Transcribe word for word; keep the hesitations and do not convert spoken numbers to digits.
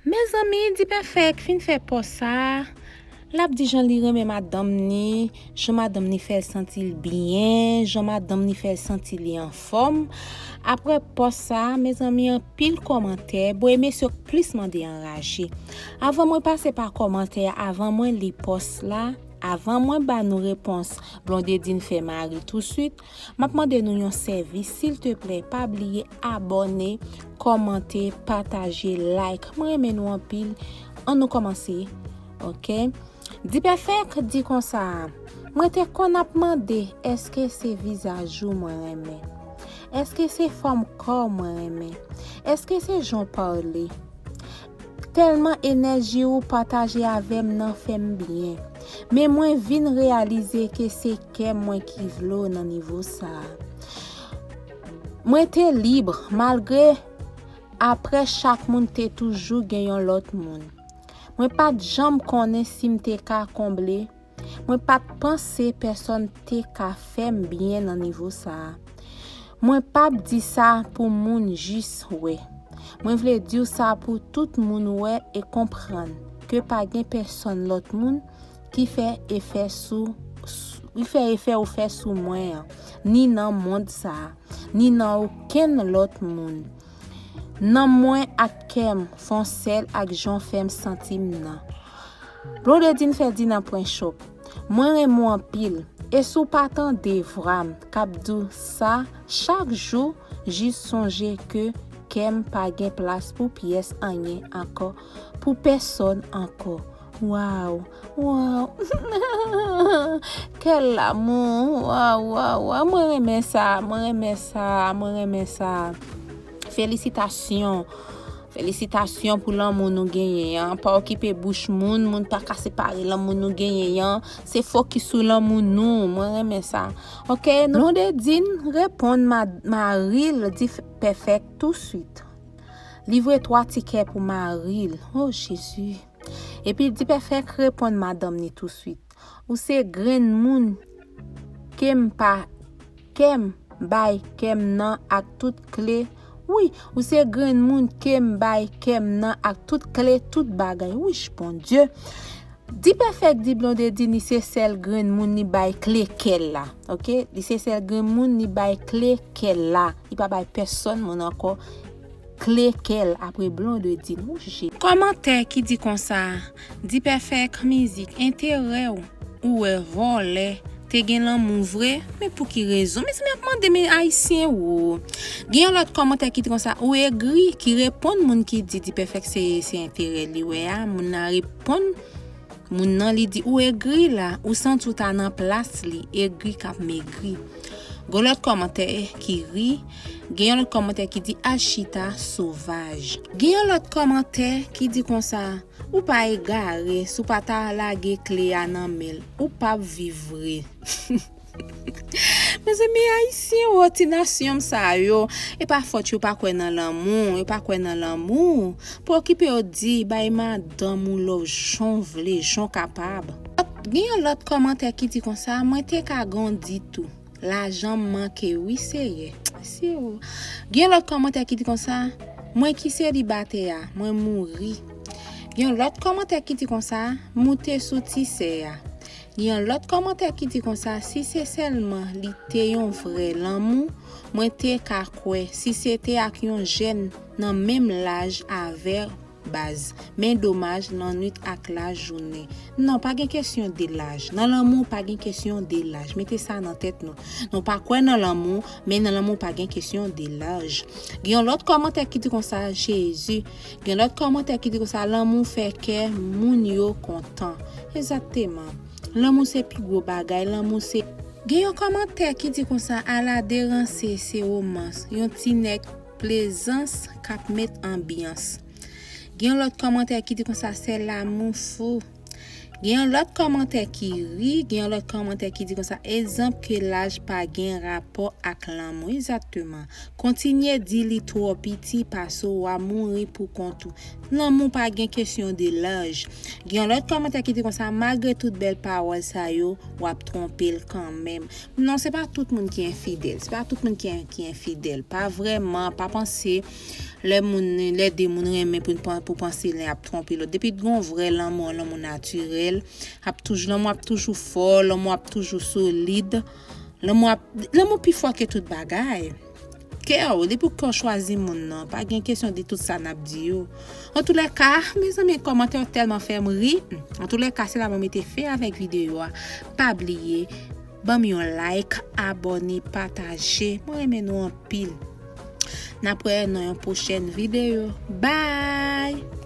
Mezanmi, Dipèfèk fin fè pòs sa. L ap di jan li renmen madanm ni, jan madanm ni fè l santi l byen, jan madanm ni fè l santi li anfòm. Apre pòs sa, mezanmi, anpil kòmantè. Bon, e mesye k plis mande anraje. Avan mwen pase pa kòmantè, avan mwen li pòs la, avan mwen ba nou repons Blondedine fè Marie touswit, m ap mande nou yon sèvis, silteplè, pa bliye abòne, kòmante, pataje, like. Mwen renmen nou anpil. Ann nou kòmanse, oke? Dipèfèk di konsa, mwen te konn ap mande èske se vizaj ou mwen renmen? Èske se fòm kò w mwen renmen? Èske se jan w pale? Tèlman enèji ou pataje avè m nan fè m byen. Men mwen vin reyalize ke se kè mwen ki vle w nan nivo sa a. Mwen te lib, malgre apre chak moun te toujou gen yon lòt moun. Mwen pa t janm konnen si m te ka konble. Mwen pa t panse pèsonn te ka fè m byen nan nivo sa a. Mwen p ap di sa pou moun jis wè. Mwen vle di w sa pou tout moun wè e konprann ke pa gen pèsonn lòt moun ki fè efè sou, ki fè efè ou fè sou mwen an, ni nan mond sa a, ni nan okenn lòt moun. Nanm mwen ak kè m fè yon sèl ak jan w fè m santi m nan. Blondedine fè di nan pwen chòp. Mwen renmen w anpil. E si w pa tande vwa m k ap di w sa chak jou, jis sonje ke kè m pa gen plas pou pyès anyen ankò, pou pèsonn ankò. Waw, waw. Quel amour. Waw, waw, waw. Mwen renmen sa, mwen renmen sa, mwen renmen sa. Felisitasyon. Felisitasyon pou lanmou nou genyen an. Pa okipe bouch moun, moun pa ka separe lanmou nou genyen an. Se fokis sou lanmou nou. Mwen renmen sa. Oke, Blondedine reponn Ma-, Maril Dipèfèk touswit. Livre twa tikè pou Maril. Oh, Jezi. Epi Dipèfèk reponn madanm ni touswit. Ou se grenn moun ke m pa, ke m bay kè m nan ak tout kle. Wi, ou se grenn moun ke m bay kè m nan ak tout kle, tout bagay. Wich, Bondye. Dipèfèk di Blondedine li se sèl grenn moun li bay kle kè l la. Oke? Li se sèl grenn moun li bay kle kè l la. Li pa bay pèsonn moun ankò kle kè l apre Blondedine. Wouch, Jezi. Kòmantè ki di konsa, Dipèfèk mizik, enterè w, ou wè vòlè, te gen lanmou vre, men pou ki rezon? Mezanmi, ap mande, men ayisyen, wo. Gen yon lòt kòmantè ki di konsa, ou egri, ki reponn moun ki di Dipèfèk se, se enterè li wè a, moun nan reponn, moun nan li di, ou egri la, ou santi w ta nan plas li, egri k ap megri. Gen lòt kòmantè ki ri, gen yon lòt kòmantè ki di, al chita, sovaj. Gen yon lòt kòmantè ki di konsa, ou pa egare, si w pa ta lage kle a nan men l, ou p ap viv vre. Mezanmi, ayisyen, wo, ti nasyon m sa yo, e pa fòt yo pa kwè nan lanmou, yo pa kwè nan lanmou. Pou okipe yo di, bay madanm ou love jan w vle, jan w kapab. Gen yon lòt kòmantè ki di konsa, mwen te ka grandi tou. Lajan m manke wi, Seyè. Mèsi, o. Gen lòt kòmantè ki di konsa, mwen ki selibatè a, mwen mouri. Gen lòt kòmantè ki di konsa, moute sou ti sè a. Gen lòt kòmantè ki di konsa, si se sèlman li te yon vrè lanmou, mwen te ka kwè, si se te ak yon jèn nan menm laj avè baz. Men domaj, lannwit ak lajounen. Non, pa gen kesyon de laj. Nan lanmou, pa gen kesyon de laj. Mete sa nan tèt nou. Nou pa kwè nan lanmou, men nan lanmou, pa gen kesyon de laj. Gen yon lòt kòmantè ki di konsa, Jezi. Gen lòt kòmantè ki di konsa, lanmou fè kè moun yo kontan. Egzakteman. Lanmou se pi gwo bagay. Lanmou se. Gen yon kòmantè ki di konsa, ala de ranse se womans. Yon ti nèg Plezans k ap met anbyans. Gen yon lòt kòmantè ki di konsa, c'est l'amour fou. Gen yon lòt kòmantè ki ri, gen yon lòt kòmantè ki di konsa, egzanp ke laj pa gen rapò ak lanmou. Egzakteman. Kontinye di li twò piti, pase w a mouri pou kont ou. Lanmou pa gen kesyon de laj. Gen yon lòt kòmantè ki di konsa, malgre tout bèl pawòl sa yo, w ap twonpe l kanmenm. Non, se pa tout moun ki enfidèl. Se pa tout moun ki, ki enfidèl. Pa vrèman, pa panse. Lè moun, lè de moun renmen pou, pou panse len ap twonpe lòt. Depi t gon vrè lanmou, lanmou natirèl, ap toujou, lanmou ap toujou fò, lanmou ap toujou solid. Lanmou ap, lanmou pi fò ke tout bagay. Kè w, depi w kè w chwazi moun nan, pa gen kesyon de tout sa n ap di yo. Antoulèka, mezanmi, kòmantè yo tèlman fè m ri. Antoulèka, se la mwen mete fen avèk videyo a. Pa bliye, ban m yon like, abòne, pataje. Mwen renmen nou anpil. N ap wè nan yon pwochèn videyo. Bye!